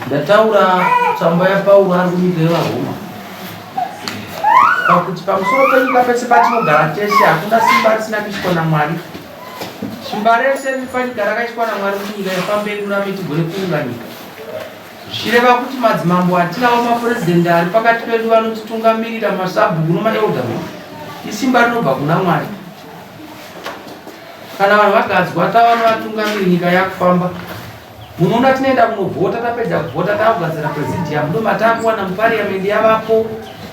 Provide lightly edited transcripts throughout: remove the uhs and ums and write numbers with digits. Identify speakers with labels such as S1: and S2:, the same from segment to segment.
S1: Ndataura tsamba yaPauro ari kunyika yevaRoma pakuti pamusoro penyika pese patinogara tese hakuna simba risina kuiswa naMwari. Simba rese riri panyika rakaiswa naMwari kuti nyika ifambe irurame tigone kuunga nyika. Zvichireva kuti madzimambo atinawo mapurezidendi ari pakati pedu vanotitungamirira masabhuku nomaelderman isimba rinobva kuna Mwari. Kana vanhu vagadzwa tava nevatungamiri nyika yakufamba. Munoona tinoenda kunovhota tapedza kuvhota takugadzira presidium ndo matakuwana muparliament yavapo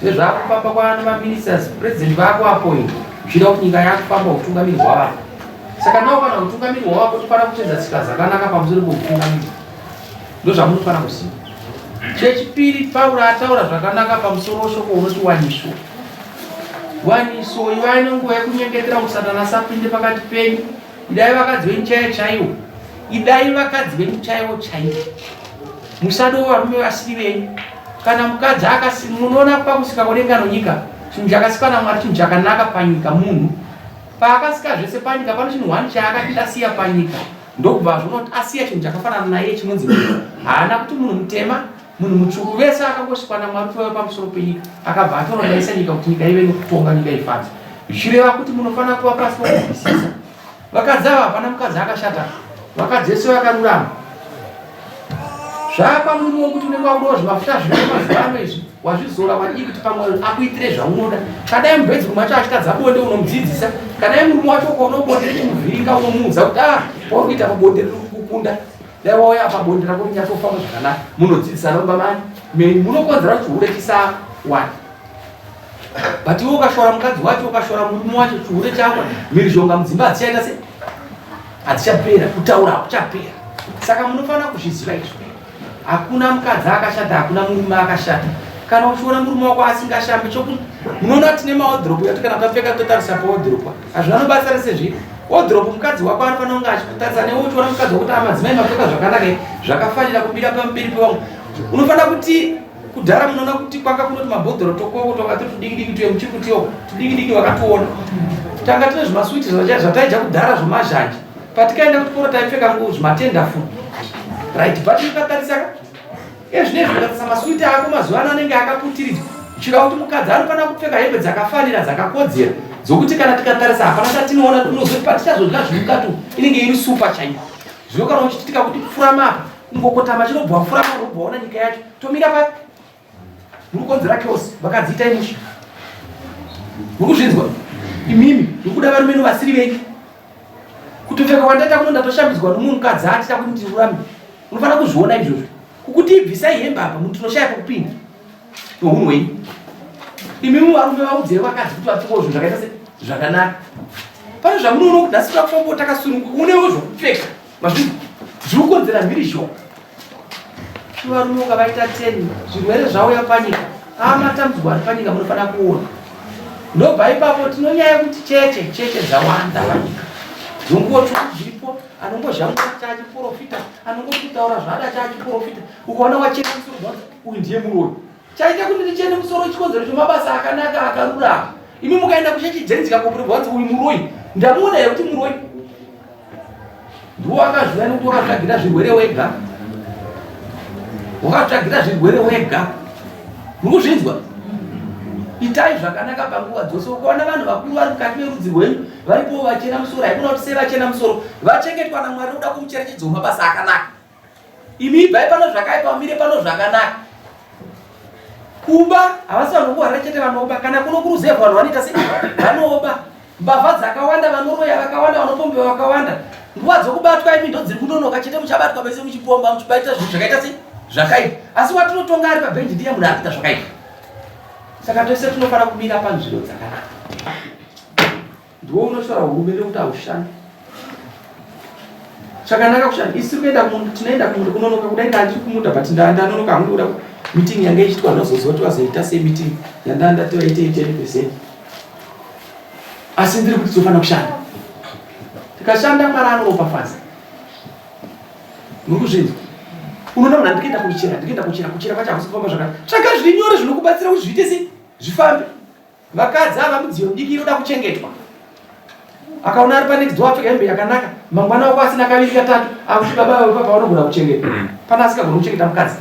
S1: nezvakufamba kwaana maministers president vakuapoint zvichida kuti nyika yakufamba utungamiri hwavapo. Saka nawo kana utungamiri hwavapo tofanira kuteedza tsika dzakanaka pamusoro peutungamiri. Ndozvamunofanira kuziva. Chechipiri, Pauro ataura zvakanaka pamusoro weshoko unoti waniso. Waniso, ivai nenguva yekunyengetera kuti Satani asapinde pakati penyu. Idai vakadzi venyu chaiyo chaiwo. Idai vakadzi venyu chaiwo chaiwo. Musade varume vasiri venyu. Kana mukadzi akasi munoona pakusika kwedenga nonyika, chinhu chakasikwa naMwari chinhu chakanaka panyika munhu. Paakasika zvese panyika pano chinhu one chaakati ndasiya panyika. Ndokubva azviona kuti asiya chinhu chakafanana naiye chinonzi munhu. Haana kuti munhu mutema, munhu mutsvuku, vese akangosikwa naMwari kuti vave pamusoro penyika. Akabva atorodaisa nyika kuti nyika ive nokutonga, nyika ifadze. Zvichireva kuti munofanira kuva pasi pokunzwisisa. Vakadzi ava hapana mukadzi akashata, vakadzi vese vakarurama. Zvaakwamuriwo kuti unenge wakudawo zvimafuta zvino mazuva ano izvi wazvizora wadii kuti pamwe akuitire zvaunoda. Kadai mubedroom macho achitadza bonde unomudzidzisa. Kadai murume wacho ukaona bonde richimuvhiringa unomuudza kuti ah wauri kuita pabonde riri kukukunda. Dai wauya apa bonde rako rinyatsofamba zvakanaka. Munodzidzisana mumba mani menyu munokonzera kuti chihure chisawana. But iwe ukashora mukadzi wacho ukashora murume wacho chihure chako mhirizhonga mudzimba hadzichaita se hadzichapera kutaura hakuchapera. Saka munofanira kuzviziva izvo. Hakuna mukadzi akashata, hakuna murume akashata. Kana uchiona murume wako asingashambi choku munoona tine maodhiropu yati kana tapfeka totarisa paodhiropu hazvina nobatsira sezviri odhiropu mukadzi wako anofanira kunge achikutarisa newe uchiona mukadzi wako kuti amadzimai mapfeka zvakanaka zvakafanira kumira pamberi pevamwe unofanira kuti kudhara munoona kuti kwanga kunoti mabhodhoro tokoko twanga tiri tudikidiki tuye muchiri kutiwo tudikidiki vakationa tanga tine zvimaswiti zvataidya kudhara zvemazhanje patikaenda kuchikoro taipfeka nguo zvimatenda fu right but ukatarisa ka ezvinezvi ukatarisa maswiti ako mazuva ano anenge akaputiridzwa chira kuti mukadzi anofanira kupfeka hembe dzakafanira dzakakodzera dzokuti kana tikatarisa hapana chatinoona tinozoti patichazodya zvimukati inenge iri supa chaiyo zvino kana uchiti tikakuti pfurama apa kungokotama chinobva wapfurama unobva waona nyika yacho tomira pa muri kukonzera chaos vakadzi itai mushe muri kuzvinzwa imimi muri kuda varume novasiri venyu kutopfeka kwandaita kuno ndatoshambidzwa nomumwe mukadzi atita kuti ndirurame unofanira kuzviona izvozvo kukuti ibvisai hembe apa munhu tinoshaya pokupinda nohunhu hwenyu imimi varume vaudzei vakadzi kuti vapfekewo zvinhu zvakaita se zvakanaka pane zvamunoona kuti nhasi takufambo takasununguka unewo zvokupfeka Mazvinhu zviri kukonzera mhirizhonga. Varume ukavaita 10 zvirwere zvauya panyika. Amatambudziko ari panyika munofanira kuona. Ndobva ipapo tinonyaya kuti cheche cheche dzawanda panyika. Dzonguwo tsvuku dziripo anongozhangura chaachiprofita anongoti kutaura zvaada chaachiprofita ukaona wachena musoro uyu ndiye muroyi. Chaita kuti ndichene musoro chikonzero chemabasa akanaka akarurama. Imi mukaenda kuchechi dzenzi kakopurirwa hanzi uyu muroyi. Ndamuona here kuti muroyi? Ndiwo wakazviuya nekuti wakatsvagira zvirwere wega. Wakatsvagira zvirwere wega. Muri kuzvinzwa? Itai zvakanaka panguva dzose. Ukaona vanhu vakuru vari mukati merudzi rwenyu varipowo vachena musoro, haikona kuti sei vachena musoro. Vachengetwa naMwari nokuda kwomucherechedzo wemabasa akanaka. Imi ibvai pano zvakaipa mumire pano zvakanaka. Kuba havasi vanhu vokuHarare chete vanoba, kana kuno kuruzevha vanhu vanoita sei? Vanoba. Mbavha dzakawanda, vanoroya vakawanda, vanopombewa vakawanda. Nguva dzokubatwa imi ndodziri kunonoka chete, muchabatwa mese muchipomba muchibaita zvinhu zvakaita sei? Zvakaipa. Asi watinotonga ari pabhenji ndiye munhu ari kuita zvakaipa. Saka tose tinofanira kumira panzvimbo dzakanaka. Ndiwe unoshora hurumende kuti haushandi. Chakanaka kushanda. Isu kuenda kumunda tinoenda kumunda kunonoka kudai ndandiri kumunda but ndanonoka hangu kuda meeting yange ichiitwa ndinozoziva kuti vazoita sei meeting yandanga ndati vaite 10%. Asi ndiri kuti tinofanira kushanda. Tikashanda Mwari anoropafadza. Muri kuzvinzwa? Unoona munhu andikuenda kuchera, ndikuenda kuchera, kuchera kwacho hakusi kufamba zvakanaka. Tsvaga zviri nyore zvinokubatsira kuti zviite sei? Zvifambe. Vakadzi ava midziyo midiki inoda kuchengetwa. Akaona ari panext door apfeka hembe yakanaka, mangwana wako asina kaviri katatu, akuti baba vavo papa vanogona kuchengeta. Pana asingagoni kuchengeta mukadzi.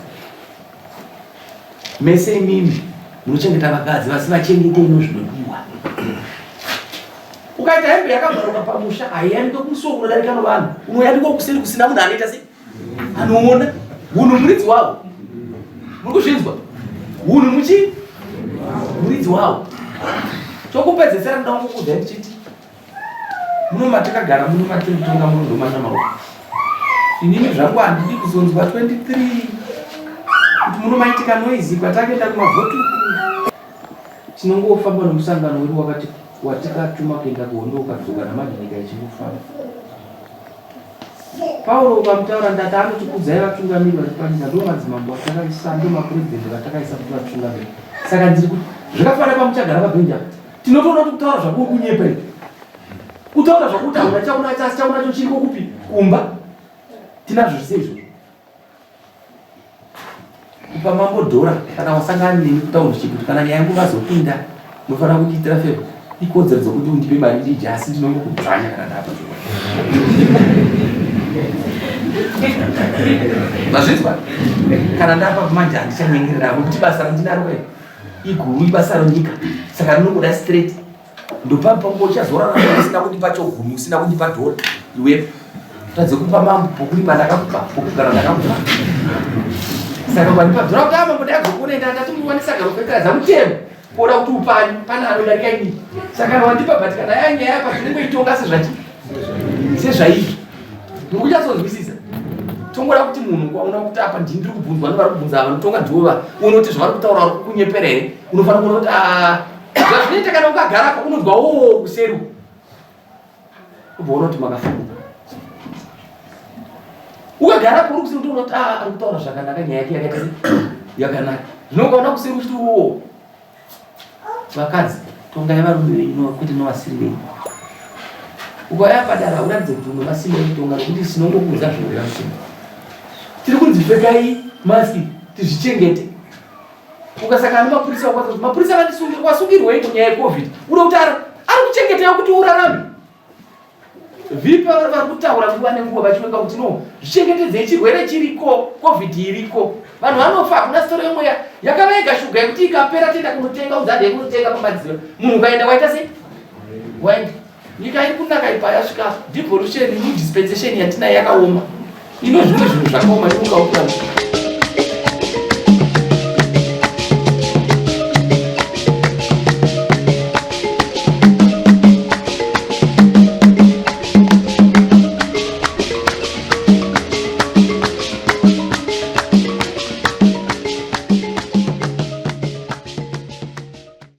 S1: Mese imimi munochengeta vakadzi vasi vachengete ino zvinodiwa. Ukaita hembe yakabvaruka pamusha haiyanikwe kumusuwo kunodarika novanhu, unoyanikwa kuseri kusina munhu anoita sei anoona hunhu muridzi wawo. Muri kuzvinzwa? Hunhu muchi muridzi wawo. Chokupedzesera ndoda kungokuudzai ndichiti muno matakagara muno matiri kutonga muno ndomanyamaoko. Inini zvangu handidi kuzonzwa 23 kuti muno maitika noise kwatakaenda kumavhoti uku. Tinongofamba nomusangano wedu wakati watikatuma kuenda kuhondo ukadzoka namanje nyika ichingofamba. Pauro ukamutaura ndati anoti kudzai vatungamiri vari panyika ndo madzimambo atakaisa ndo mapurezidendi vatakaisa kuti vatungamiri. Saka ndiri kuti zvakafanana pamuchagara pabhenji apa tinotoona kuti kutaura zvako uri kunyepa iwe. Kutaura zvakuti hauna chaunacho asi chaunacho chiriko kupi kumba. Tinazvo zvese izvozvo. Kupa mambo dhora kana wasangana neni kutaundiship kuti kana nyaya yangu vazopinda unofanira kundiitira favor ikodzero dzokuti undipe mari ndidye asi ndinongokudzvanya kana ndapa mazvinzwa kana ndapa manje handichanyengerera nokuti basa randinaro kai iguru ibasa renyika saka rinongoda straight Ndopapa uchazorarama usina kundipa chogumi usina kundipa dhora iwe tadze kupa mambo pokurima ndakakupa pokugara ndakakupa saka ukandipa dhora kuti ah, mambo ndakazokuna enda ndati muwanisa garo kuitira mutemo kuona kuti upani pane anodarika inini saka kana wandipa but kana yanyaya apa tinongoitonga sezvachi sezvaizvi ndikuchatsonzwisisa tongoda kuti munhu kwaona kuti apa ndini ndiri kubvunzwa nevari kubvunza ava notonga ndivo va unoti zvavari kutaura vari kukunyepera here unofanira kuona kuti ah, zvazvinoita kana ukagara apa unonzwa oo kuseri ubva uona kuti makafunga ukagara apa uri kuseri utoona kuti ah, ari kutaura zvakanaka nyaya yake yakaita yakanaka zvino ukaona kuseri uchiti oo vakadzi tongai varume venyu kwete novasiri venyu ukauya padara uratidze kuti une masimba ekutonga nokuti sinongokuudza zvinoreva mutemo tiri kunzi pfekai maski tizvichengete ukasangana nemapurisa wakwanisa kuti mapurisa vandisungirwa wasungirwei kunyaya yecovid uda kuti ari kuchengetera kuti urarame vipa vari kutaura nguva nenguva vachioneka kuti no zvichengetedzei chirwere chiriko covid iriko vanhu vanofa hakuna sitoro yemweya yakava yega shuga yekuti ikapera toenda kunotenga unzade yekunotenga pamadziro munhu ukaenda waita sei waenda nyika iri kunaka ipa yasvika devolution new dispensation yatinayo yakaoma ino zvimwe zvinhu zvakaoma iukaukura